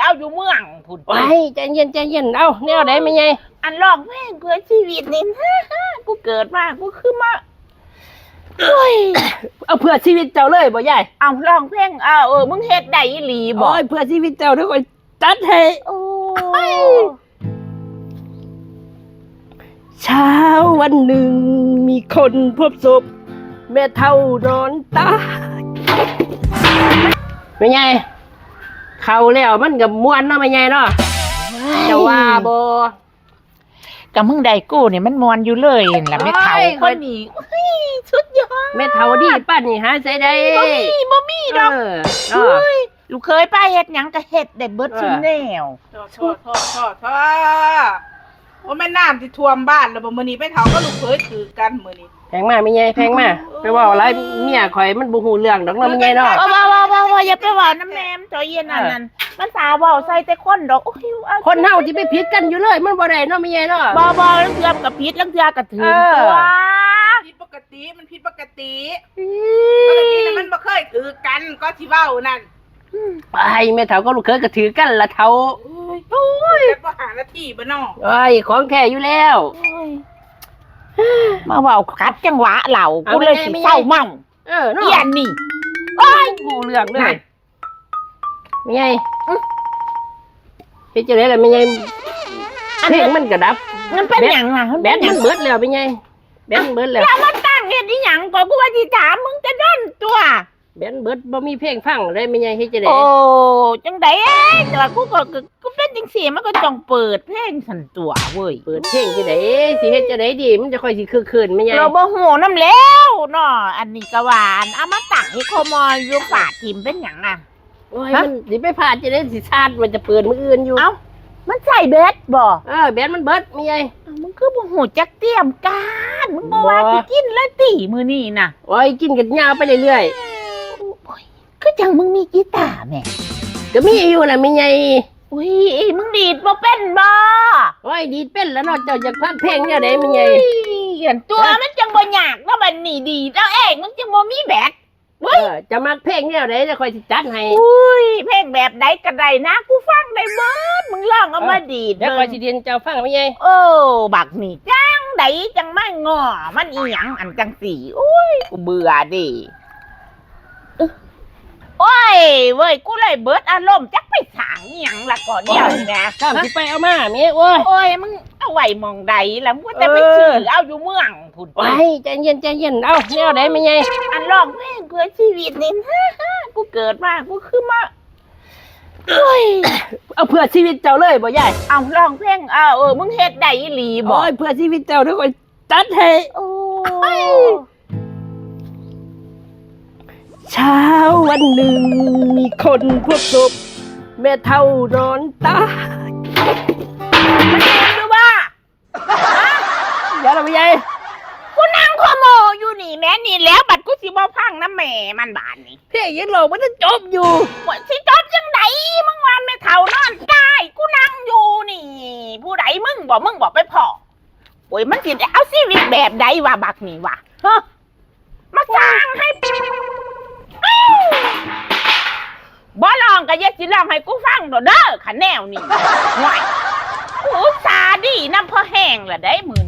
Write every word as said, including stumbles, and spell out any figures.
เอาอยู่เมืองพุ้น โอ้ย ใจเย็น ใจเย็น เอ้า แนวใดแม่ใหญ่ อันร้องเพลงเพื่อชีวิตนี่ กูเกิดมา กูคือมา โอ้ย เอาเพื่อชีวิตเจ้าเลยบ่ยาย เอาร้องเพลง เอา เออ มึงเฮ็ดได้อีหลีบ่ โอ้ย เพื่อชีวิตเจ้าเด้อ ข้อยจัดให้ โอ้ย เช้าวันหนึ่งมีคนพบศพ แม่เฒ่านอนตาย แม่ใหญ่ เข้าแล้วมันก็ม่วนเนาะแม่ใหญ่เนาะ เจ้าว่าบ่ ก็มึงได้กูนี่มันม่วนอยู่เลยนั่นล่ะ แม่เฒ่า โอ้ย คนนี้ เฮ้ย สุดยอด แม่เฒ่าดีปานนี้หาไสได้ บ่มี บ่มีดอก เออ เนาะ เฮ้ย ลูกเขยไปเฮ็ดหยังก็เฮ็ดได้เบิด เออ ซุแนว ท่อ ท่อ ท่อ ท่อ ท่อ ว่าแม่นน้ำที่ท่วมบ้านแล้วบ่ มื้อนี้แม่เฒ่ากับลูกเขยถือกันมื้อนี้ แพงมาแม่ใหญ่ แพงมา เออ ไปเว้าหลายเมียข่อยมันบ่ฮู้เรื่องดอกเนาะแม่ใหญ่เนาะ บ่ บ่ บ่ บ่ บ่ อย่าไปเว้านำแม่มัน เจ้าเอี้ยนอันนั้น มันสาเว้าใส่แต่คนดอก โอ้ย เอา คนเฮาสิไปผิดกันอยู่เลย มันบ่ได้เนาะแม่ใหญ่เนาะ บ่ บ่ ลางเทื่อมันก็ผิด ลางเทื่อก็ถืก เออ ตัว ผิดปกติ มันผิดปกติ อืม ปกติน่ะมันบ่เคยถืกกัน ก็สิเว้านั่น ไป แม่เฒ่ากับลูกเขยก็ถืกกันละเฒ่า โอ้ย โอ้ย จักบ่หานาทีบ่น้อ โอ้ย ของแท้อยู่แล้ว โอ้ย มาเว้าขัดจังหวะเรา เอา กูเลย แม่ใหญ่ สิเศร้าเมา เออเนาะ เอี้ยนนี่ โอ้ย บ่ฮู้เรื่องเลย นั่น แม่ใหญ่ อืม เฮ็ดจังได๋ล่ะแม่ใหญ่ อันนั้น เพลงมันก็ดับ มันเป็นหยังล่ะ มัน แบ เป็น ต หยัง มันเบิดแล้วแม่ใหญ่ แบตมันเบิดแล้ว แล้วมาตั้งเฮ็ดอีหยัง ก็กูว่าสิถามมึงจะด้นตัว แบตเบิด บ่มีเพลงฟังเลยแม่ใหญ่ เฮ็ดจังได๋ โอ้ จังได๋ แต่ว่ากูก็ ก็ กูเป็นจังซี่ มันก็ต้องเปิดเพลงซั่นตัวเว้ย เปิดเพลงจังได๋ สิเฮ็ดจังได๋ดี มันจะค่อยสิคึกคืนแม่ใหญ่ เราบ่ฮู้นำแล้วเนาะ อันนี้ก็ว่า อันเอามาตั้งให้ขโมยอยู่ ฟาดถิ่มเป็นหยังอะ โอ้ย ฮะ มันสิไปฟาดจังได๋ สิชาร์จไว้จะเปิดมื้ออื่นอยู่ เอ้า มันใช้แบตบ่ เออ แบตมันเบิดแม่ใหญ่ อ้าว มึงคือบ่ฮู้จักเตรียมการ มึงบ่ว่า บ่ สิกินเลยติมื้อนี้น่ะ โอ้ย กินก็ยาวไปเรื่อยๆ โอ้ย คือจังมึงมีกีตาร์แหม ก็มีอยู่ล่ะแม่ใหญ่ อุ้ย มึงดีดบ่เป็นบ่ โอ้ย ดีดเป็นแล้วเนาะ เจ้าอยากฟังเพลงแนวใด๋แม่ใหญ่ อุ้ย อันตัวมันจังบ่ยากเนาะ บัดนี้ดีดเอาเอง มึงจังบ่มีแบต เว้ย เออ จะมักเพลงแนวใด๋ เดี๋ยวข้อยสิจัดให้ อุ้ย เพลงแบบใด๋ก็ได้นะ กูฟังได้เบิด มึงลองเอามาดีด เดี๋ยวข้อยสิดีดให้เจ้าฟังแม่ใหญ่ เออ บักนี่จังใด๋จังมาง้อมันอีหยังอันจังซี่ อุ้ย กูเบื่อเด้ โอ้ย เว้ย กูเลยเบิดอารมณ์ จักไปสร้างอีหยังละก่อนเดี๋ยวนี้นะ ซ้ำสิไปเอามาแม่ โอ้ย โอ้ย มึงเอาไว้หม่องใดล่ะ มึงก็จะไป เออ ซื้อเอาอยู่เมืองพุ้น โอ้ย ใจเย็น ใจเย็น เอ้า แนวใด๋แม่ใหญ่ อันร้องเพลงเพื่อชีวิตนี่ กูเกิดมา กูคือมา โอ้ย เอาเพื่อชีวิตเจ้าเลยบ่ยาย เอาร้องเพลง เออ เออ มึงเฮ็ดได้อีหลีบ่ โอ้ย เพื่อชีวิตเจ้าเด้อ ข้อยจัดให้ โอ้ย เช้าวันหนึ่งมีคนพบศพ แม่เฒ่านอนตาย มันเห็นหรือว่า เดี๋ยวล่ะแม่ใหญ่ กูนั่งขโมยอยู่นี่แม่นี่ แล้วบัดกูสิบ่ฟังนำแม่มันบาดนี้ เพลงยังร้องบ่ทันจบอยู่ ว่าสิจบจังใด๋ มึงว่าแม่เฒ่า นอนตาย กูนั่งอยู่นี่ ผู้ใด๋ มึงบ่ มึงบ่ไปพ้อ โอ้ย มันสิเอาชีวิตแบบใด๋วะ บักนี่วะ ฮะ มาสร้างให้ บ่ร้องก็อย่าสิร้องให้กูฟังดอกเด้อ คันแนวนี้ ห่วย กูอุตส่าห์ดีนำพอแฮงละเด้มื้อ